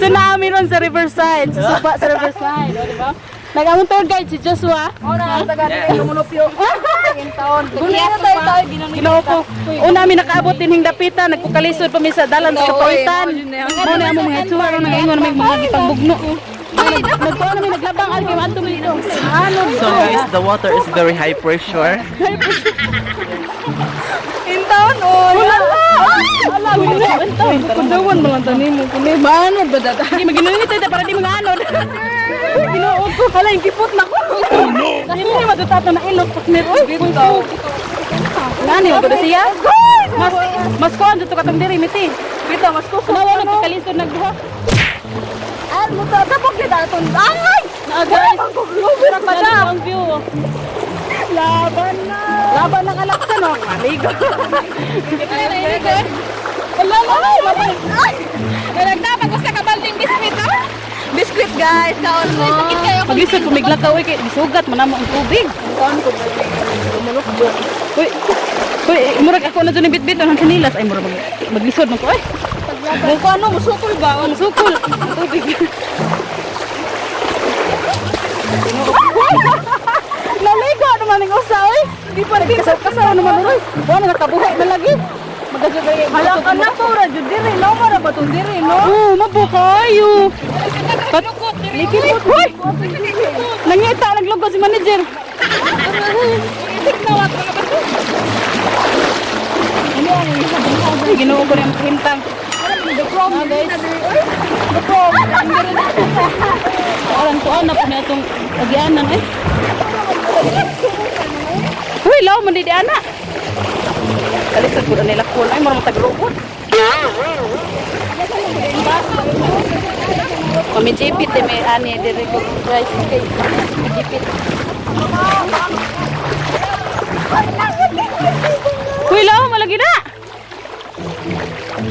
So naami ron sa Riverside, sa suba sa Riverside, o, di ba? Nag-among tour guide si Joshua. Oh, na taga diri lumunupyo. Taon. Kaya tayo tayo Ginoo ko. Una mi nakaabot dinhing dapita, nagkukalisod pa mi sa dalan sa kapawitan. Mo na among mga itsura ron nagaingon may mga gipangbugno. Nagkuha na mi naglabang al kay maadto mi dito. Ano? So guys, the water is very high pressure. Intaon oh. Wala. Wala wala. Kundawan man lang tani mo kuni maano ba data? Hindi maginunit tayo para di mga anod. Ginoo ko. Hala yung kipot na ko. Oh no. Hindi madutato na ilok pakner. Uy, Bitaw. Nani mo gud siya? Mas mas kuan dito katong diri miti. Bitaw mas kusog. Nawa nagkalisod nagduha. Ay, mo ta tapok gid aton. Ay! Na guys. Lubi ra Ano madam. ang view? Oh. Laban na. Laban ng alaksan oh. Amigo. Wala na. Ay! Nalagdapat ko sa kabalding biskwit ah. Biskwit guys, kaon mo. Sakit kayo. Paglisod pumiglakaw eh kay gisugat man namo ang tubig. Kaon ko ba? Lumulok do. Uy. Uy, murag ako na dyan yung bitbit ng kanilas. Ay, murag maglisod man ko. Ay, Mo ko ano musukol ba? ang sukol. Ang tubig. Naligo naman ang usa, oy. Di pa Nagkasaw-kasaw naman, oy. Wala nakabuhi man lagi. Magasod lagi. Hala ka na po ra jud diri no mara ba to diri no? Oo, mabukayo. Pat Likipot. Uy! Nangita, naglugod si manager. Ay, Ginoo ko rin ang kahimtang. The prom Ah, guys. The prom. Parang tuan na po na itong agianan eh. Uy, law man di ana. Kalisod ko na nila kun. Ay, marang tagrobot. Pamijipit eh, may ani dire ko guys. Kay jipit. Uy, law malagi na.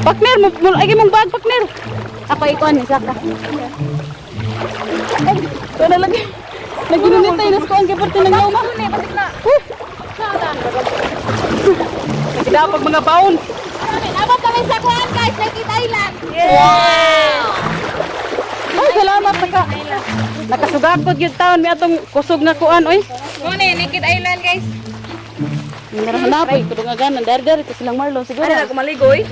Pakner, mo ay mong bag pakner. Ako ikuan ni saka. Ay, ito na lagi. Naginunit tayo nas kuan kay parte ng lauma. Uy. Nagdapag mga baon. Abot kami sa kuan guys, Naked Island. Ay, salamat nakasugakot gyud taon mi atong kusog nga kuan oy. Mo ni Naked Island guys. Narahanapay ko dungagan dari dari to silang Marlon siguro. Ano na kumaligoy?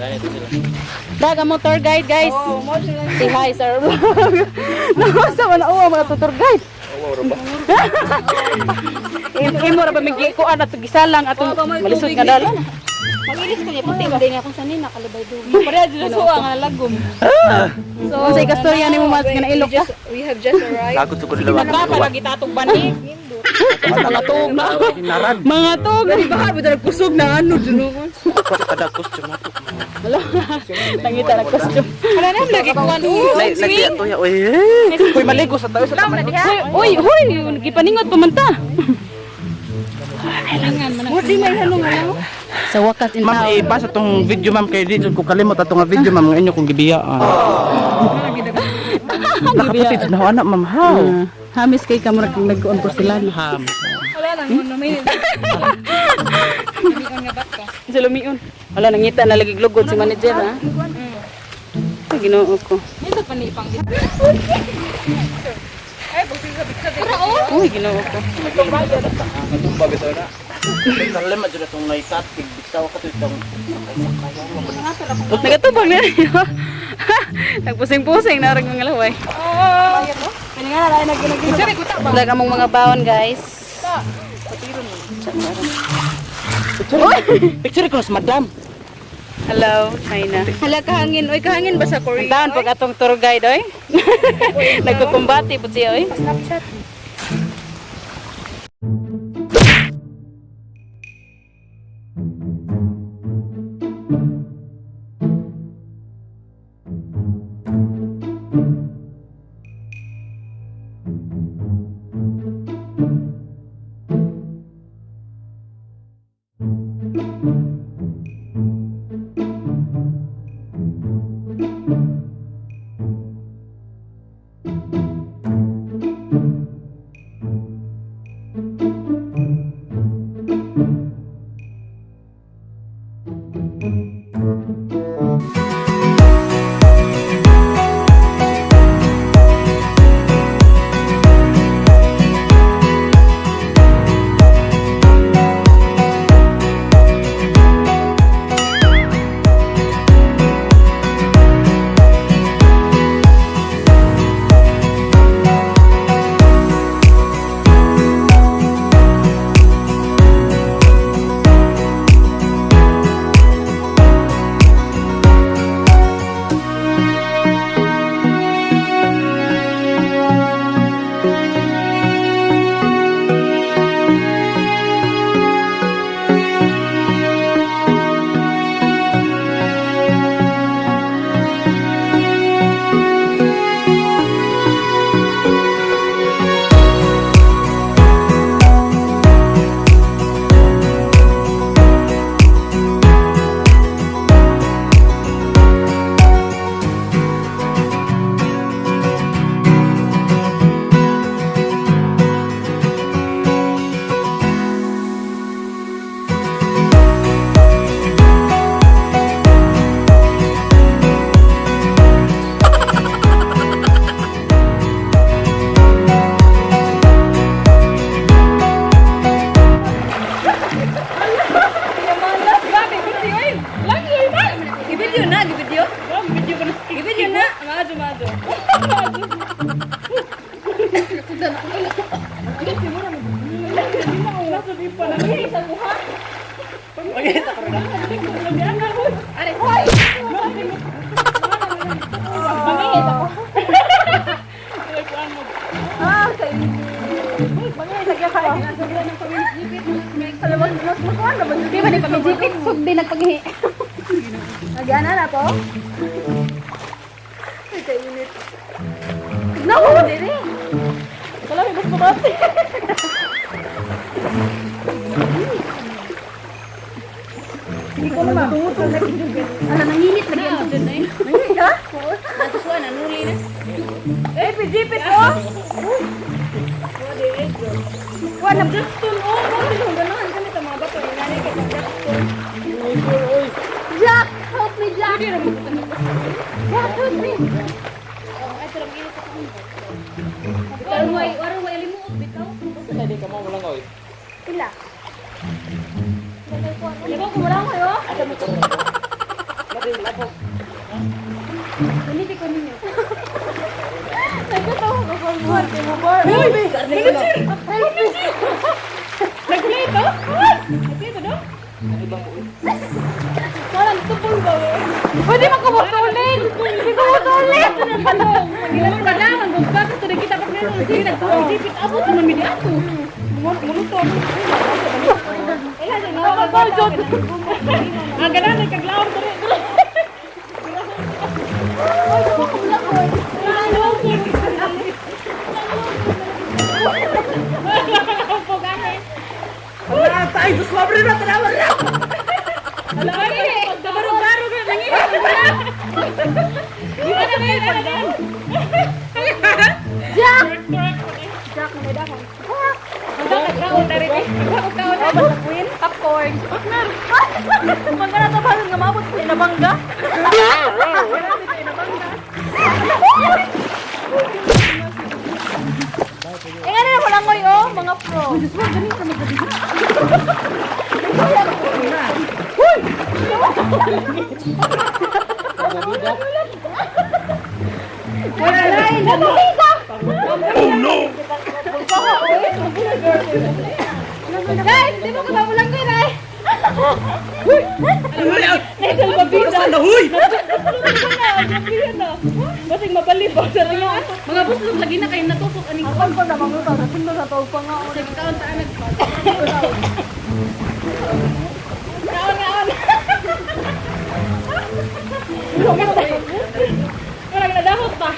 Daga mo tour guide guys. Oh, mo sila. Say hi sir. Nasa man awa mga tour guide. Imo ra ba may gikuan ato gisalang atong malisod nga dalan. Mangilis ko niya puti ba din akong sanin nakalubay dugi. Pareha jud suwa nga lagom. So, unsay kastorya nimo mas nga nailok ka? We have just arrived. Lagot ko dalawa. Nagpapalagi tatong banig. Mga tug na. Narad. Mga tug. Di ba ba kusog na ano dun ko. Kada costume ato. Hala. Nangita na costume. Wala na lagi kuan. Lagi lagi ato ya oy. Uy maligo sa tayo sa taman. Uy, uy, uy, gipaningot pa man ta. Mo di may halong ano. Sa wakas in Ma'am, town. ipasa tong video ma'am kay di jud ko kalimot ato nga video ma'am nga inyo kong gibiyaan. Nakaputi jud na ho anak ma'am how. Ah, hamis kay kamura kang nagkuon porcelana. Ham. Wala lang mo may. Sa lumion. Wala nangita na lagi glugod si manager ha. Ay, Ginoo ko. Nito pa ni pang Uy, Ginoo ko. Katumba bitaw na. Kalem jud atong naikat bitaw ka to itong Nagatubang na niyo. Nagpusing-pusing na rin mga laway. Wala among mga baon, guys. Picture ko sa madam. Hello, China. Hala kahangin, oy kahangin ba sa Korea? Ang taon pag atong tour guide, oy. Nagkukumbati po siya, oy. Snapchat. Ibig yun na. Maadyo, maadyo. Ah, sa Di ba di pamijipit? Sugdi nagpanghi. Nagyana na po? Ay, kainit. Naku, dili. Wala, may gusto ba? Ala, nanginit lagi ang tubig. Ha? Eh, pijipit ko. Wa na Jackson oh, mo mo ganahan kami ta mga bato ingani kay Jackson. Jack! Help me, Jack! Jack, help me! Warong way limuot bitaw. Hindi ka mo walang oy. Pila. Di ba kumulang kayo? Gamitin ko ninyo. Nagkatawa ko sa buhat kay mo bar. Uy, Nag-play to? Nag-play to do? Wala, tubol ba eh? Pwede man ko mutulin! Hindi ko mutulin! Kailangan, bugbago to kita pag meron sige nagpapijipit abot naman mi diato. Muluton. Ang ganahan kaglaom diri. Ay, dus mabre na tanawa na. Barog-barog na nangihi. Di ba na ngayon? Ano na yun? Jack! Jack, may dahon. Nagkaon na rin eh. Nagkaon na. Popcorn. Partner. Mangga na to nga maabot sa inabangga. Eh nga na wala ngoy oh, mga pro. Diyos mo, ganun ka magabi. Ay, natulita! Oh no! Guys, di ba ko mamulang ko yun Nahisalbabida. Ano huy? Basig mapalibot sa ringo. Mga buslog lagi na kayo natusok aning Ako pa na mangutaw, nasundo na tawag pa nga. Sige, kaon ta nag Kaon kaon. Wala na dahot pa.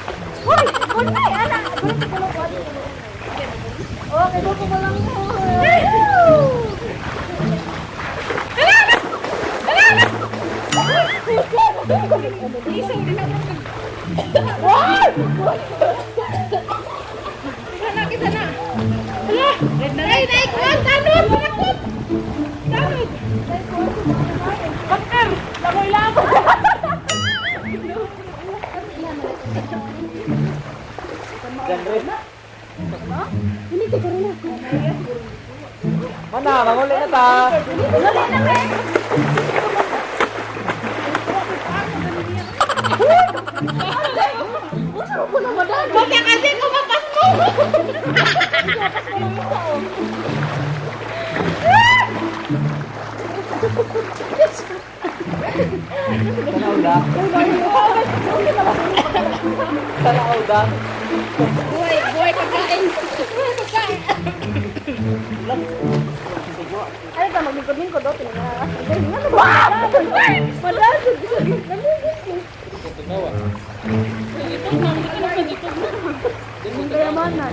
Hoy, gunay ana. Gunay ko lang ko. Okay, ko ko lang ko. Kita na. Hala, Ay, nay, kuan tanod, panakot. Tanod. Bakar, langoy-langoy. Mana, manguli na ta. Dali na me. Bakit kasi kumapas mo? Tanaw da. Tanaw da. Buhay, buhay pagkain. Buhay pagkain. Ano ka, maglingkod-lingkod, oh, tinanong. Ano ba? Wala, Kayamanan.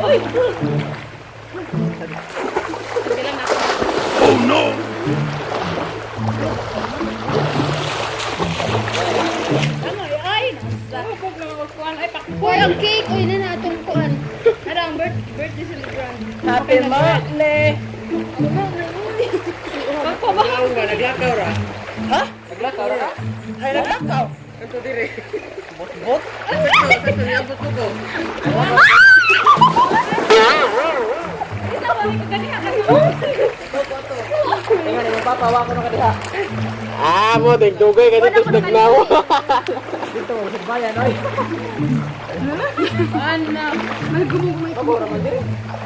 Uy! Oh no! Uy, ang cake. Uy, na na atong kuan. Ano ang birthday celebrant? Happy birthday. Pagpabahan. Naglakaw ra. Ha? Naglakaw ra? Ay, naglakaw. Ito dire. Bot bot. Isa, wala ka ganiha. Tingnan mo papa, wa ko na kadiha. Ah, mo dugay kay dito sa nagnawo. Ana.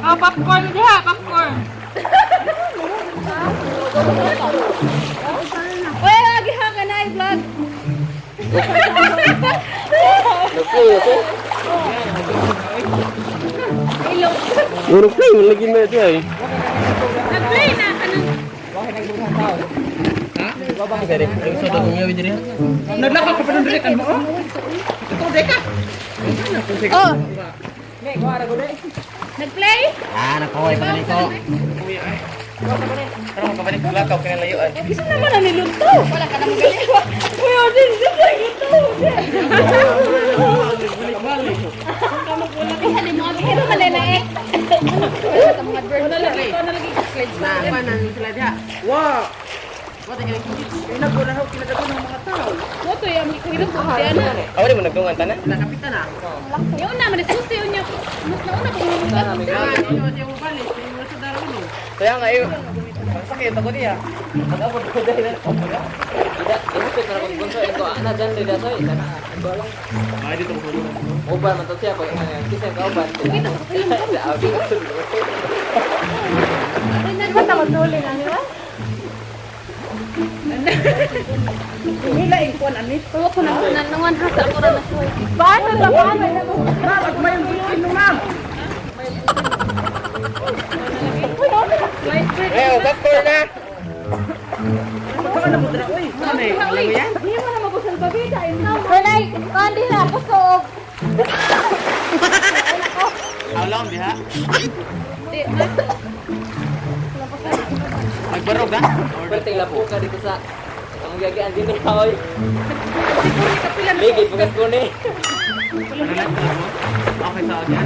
Oh, popcorn diha, popcorn. Uy, lagi ha ka na i-vlog. Nagplay ako. Ilong. Nagplay man lagi na siya eh. Nag-play na ka ng Naglakaw ka pa ng direkan mo? Oh. Nag-play? Ah, nakuha pa nito. Karon kabalik lakaw kay layuan. Isa naman na niluto. Wala ka naman galing. Uy, oh, din, din, luto. Pero malay na eh. Wala lagi, wala lagi slides na. Wow! Kinagurahaw, kinagato ng mga tao. Mo to yung hirap ko diyan. Aw di mo nagdungan tanan. Nakapitan na. Yung na man susi unya. Mas nauna kung Kaya nga eh. Sakit ako diya. Pag-abot ko dahil na ako. Ida, imupit na akong bunso ito. Ana dyan dito soy. Sana. Ay, dito ko. Uban man to siya pag kisa ka uban. Di ba tawag duli na, di ba? Hila yung kuwan anit. Pero ko na nangan ha sa ako ra na suway. Paano ta paano? Ma'am, at may yung ma'am. Eh, popcorn na. Pagkakan na mo dra, uy. Ano eh? Alam mo yan? Hindi mo na mabusal babita. Walay, kandi na, kusog. How long diha? Di ma. Nagbarog ha? Perting lapo ka dito sa ang gagian din ni Hoy. Ligid bukas ko ni. Okay sa akin.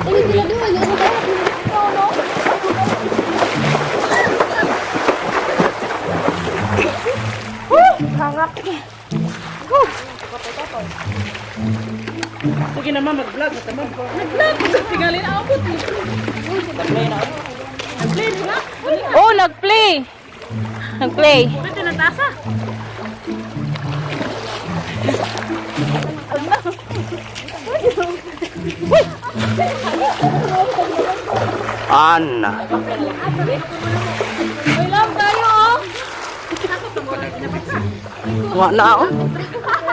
Uy, sila duha yung una. Hangak. Sige na ma'am, mag-vlog. At ma'am. Tingalin ako po. Oh, nag-play. Nag-play. Pwede na tasa. Ana. Uy, love tayo, oh. Wa na ako.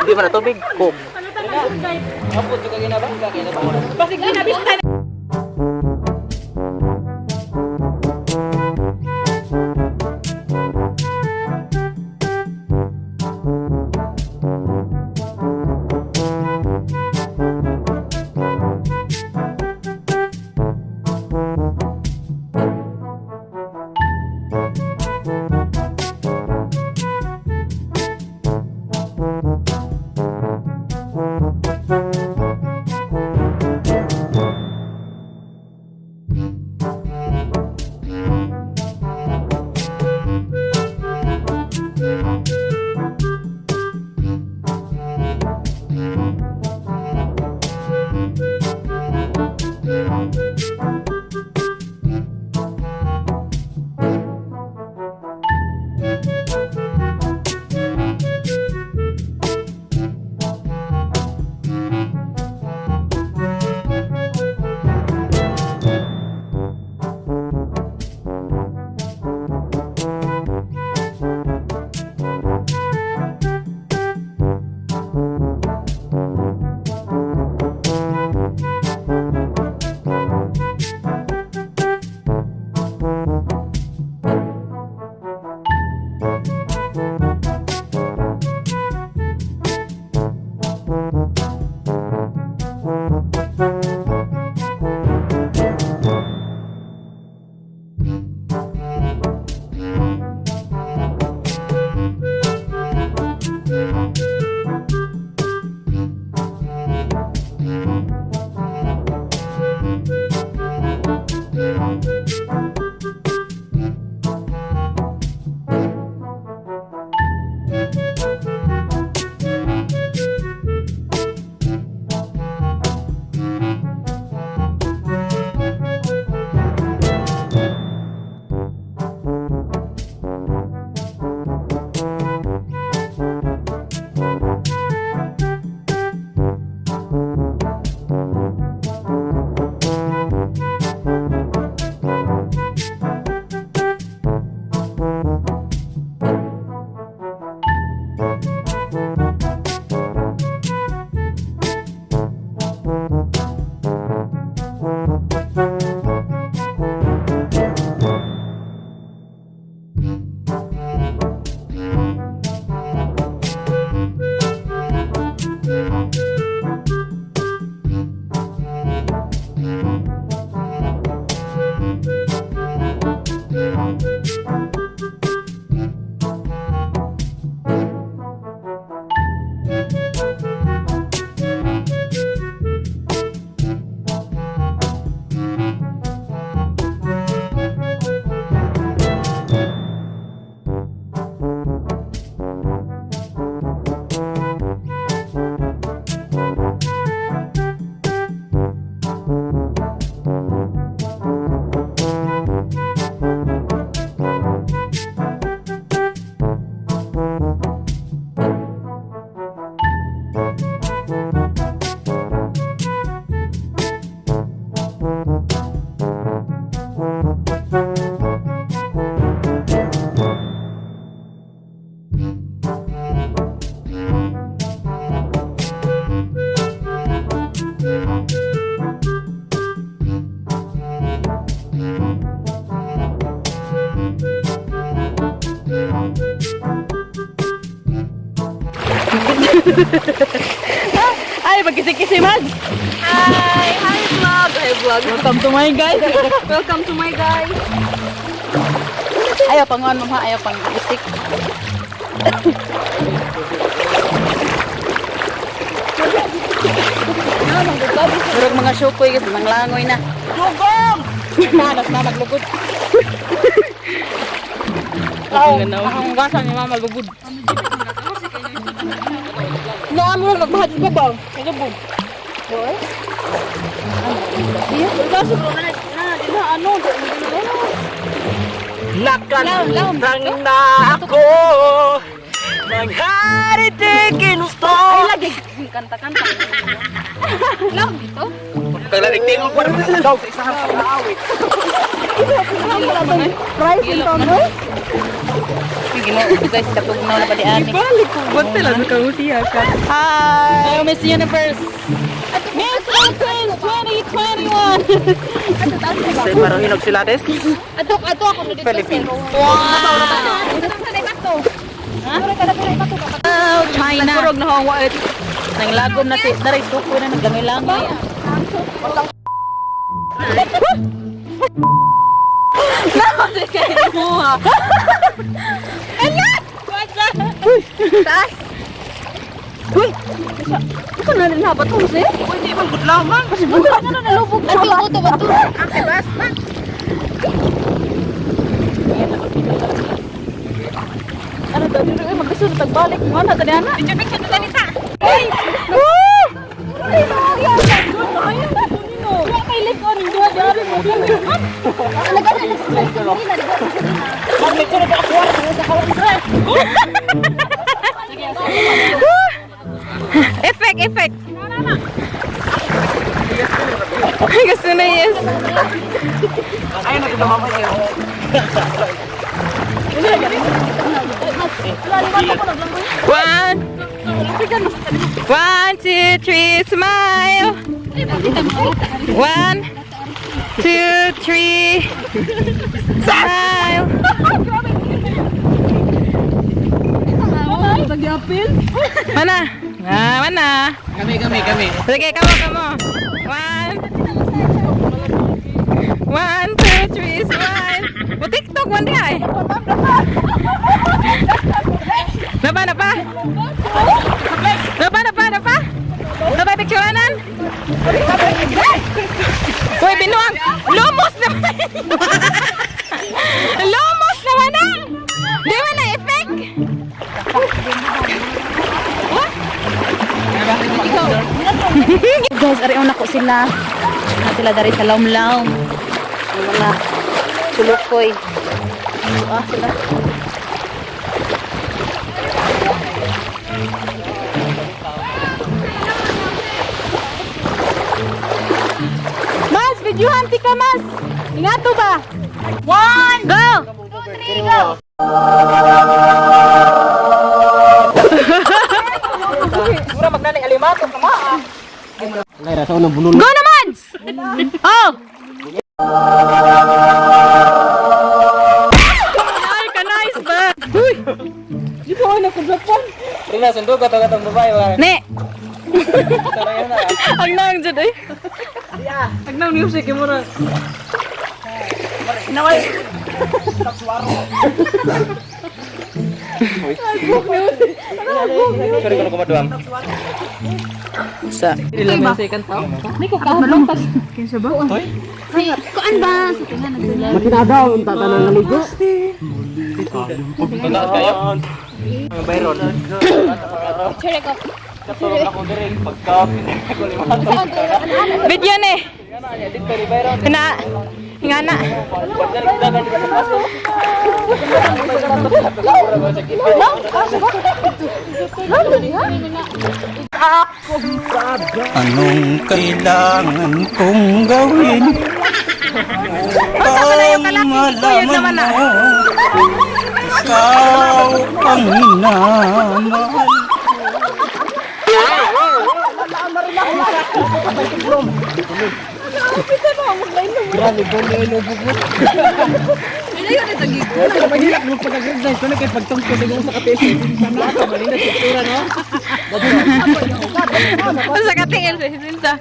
Di ba na tubig? Coke. Ano talaga, guys? Apo ka ginabangga kay na Basig ginabista. Ay, magkisi-kisi man. Hi! Hi vlog! Hi vlog! Welcome to my guys. Welcome to my guys! Ayaw panguan mo ha, ayaw pang isik. Murag mga syukoy kasi manglangoy na. Dugong! Nanas na maglugod. Ang gasa ni mama lugod. Noon mo lang nagmahad sa babaw. Nagabog. Kaso bro, na na na ano, Nakalutang na ako. Manghari di ginusto. Ay lagi kanta-kanta. Lang dito. Kailan tingog pa naman daw sa isang kaawit. Price in tono? Ginoo ko guys, katugnaw na ba di ani? Balik ko bante lang ka siya ka. Hi, Miss Universe. Miss Philippines 2021. Say maruhinog sila des. Ato ato ako na dito. Philippines. Wow, China. Nagkurog na akong wait. Nanglagom na si Daray suko na naglangoy-langoy. Taas. Uy. Ikaw na rin habat ko siya. Pwede man gud lamang. Ano na nalubog siya? Ato ato ato. Ano daw dito ay maglisod na tagbalik mo na tani ana. Picture picture na tanita. Uy. Woo! Uy, mga Wa kay likon duha di ari mo. Effect, effect. Ay, gusto na yes. Ay nagdamama siya. One. One, two, three, smile. One, two, three, smile. Mana? Ah, mana? Kami, kami, kami. Sige, kamo, kamo. One. One, two, three, smile. O, TikTok, one day ay. Napa, napa? Napa, napa, napa? Napa, pictureanan? Uy, binuang. Lumos naman. Lumos naman na. Di ba na effect? Guys, ari una ko sila. Na sila dari sa Laumlaum. Ang mga sulukoy. Ah, sila. Mas, videohan ti ka, Mas. Ingato ba? One, go! Two, three, go! Go naman! Oh! Ay, ka-nice ba? Uy! Rina, sundo ka to katong babae ba? Ne! Ang nang dyan eh. Ang nang music mo na. Sorry kung kumaduam. Sa. Kuan ba? Tutaas kayo? Ang bayron. Katulog ako diri pagka ko lima. Video ne. Dito ni Byron. Hina. Hingana. Anong kailangan kong gawin Unsa man na yung upang kalaki? Kuyog naman malaman na. mo ikaw ang minamahal? Mahirap mo pag-recognize ko na kay pagtungkol sa sa kape. Unsa ka tingin sa sinta?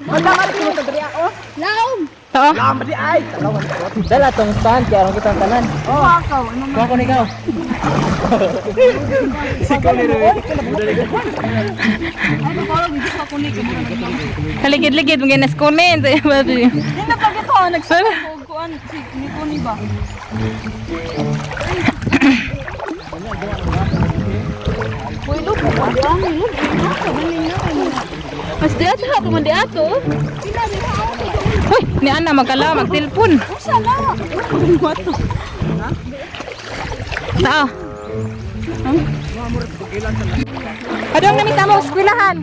Laom. Oo. Dala tong stand kay aron kitang tanan. Oh. Kuha ko ni ikaw. Kaligid-ligid mga nas kunin. Hindi na pag ito nagsuko kuan si ni Kuni ba? Mas di ato ako man di ato. Uy, ni Ana magkala magtelpon. Usa na. Tao. Adong nami tamo eskwelahan.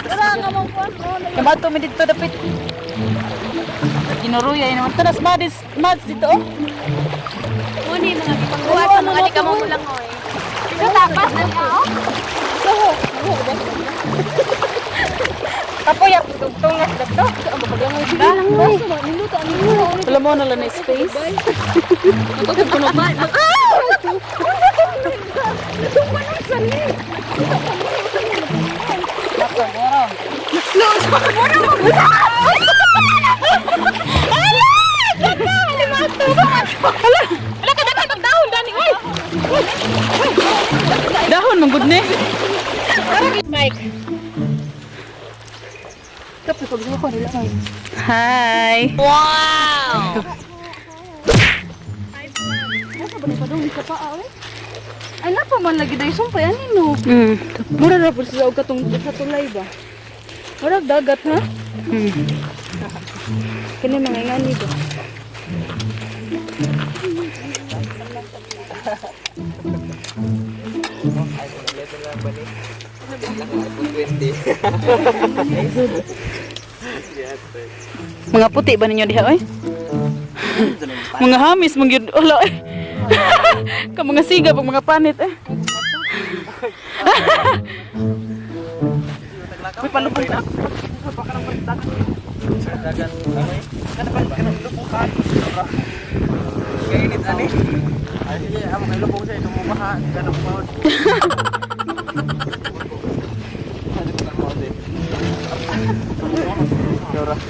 Tara nga mo kuan. Kamato mi dito dapit. Ginuruya naman tanas madis mads dito oh. Muni mga gipangbuhat sa mga di ka mo mulangoy. Ito tapas na niya oh. Kapoy tugtungas dito. Sige lang oy. Niluto ani mo. Alam mo na lang na space. Ala ka daghan pag dahon dani oy. Dahon man gud ni. Mike. Hi. Ay napa man lagi day sumpay ani no. Mura ra pud sila og katong sa tulay ba. Murag dagat ha? Kini mga ingani ba? Mga puti ba ninyo diha oy? Mga hamis man gyud wala oy. Ka mga siga pag mga panit eh. Kainit ani. Ay sige, amo kay lubong sa itong mubaha, ganang mahod.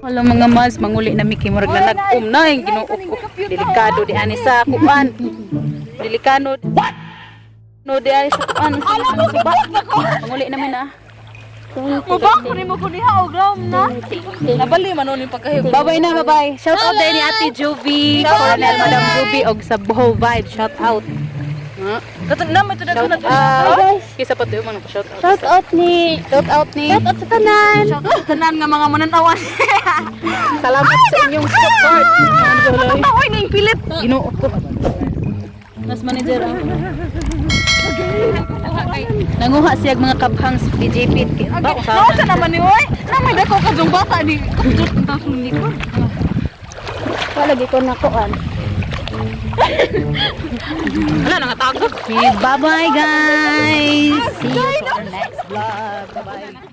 Wala mga mas manguli na miki murag na nag-um na yung Ginoo ko. Delikado di ani sa kuan. Delikado. What? No di ani sa kuan. Alam mo ba? Manguli na mi na. Mubang ko nimo kuniha og rom na. Nabali man ni pagkahib. Bye-bye na, bye-bye. Shout out din ni Ate Juvie, Coronel Madam Juvie og sa Boho Vibe. Shout out. Katong na may Shout tudag out. Kisa pa tuyo man shout out. Shout out ni Shout out ni. Shout out sa tanan. Shout out sa tanan nga mga mananawan. Salamat sa inyong support. Ano ba Oy ning pilit. Ginoo ko. Nas manager ah. Nanguha siya og mga kabhang sa PJP. Ba, Naon sa naman ni oy? Na may dako ka jung bata ni kapjut ang taas ng likod. Wala ko na kuan. Wala nangatago. Bye-bye guys. See you for our next vlog. Bye-bye.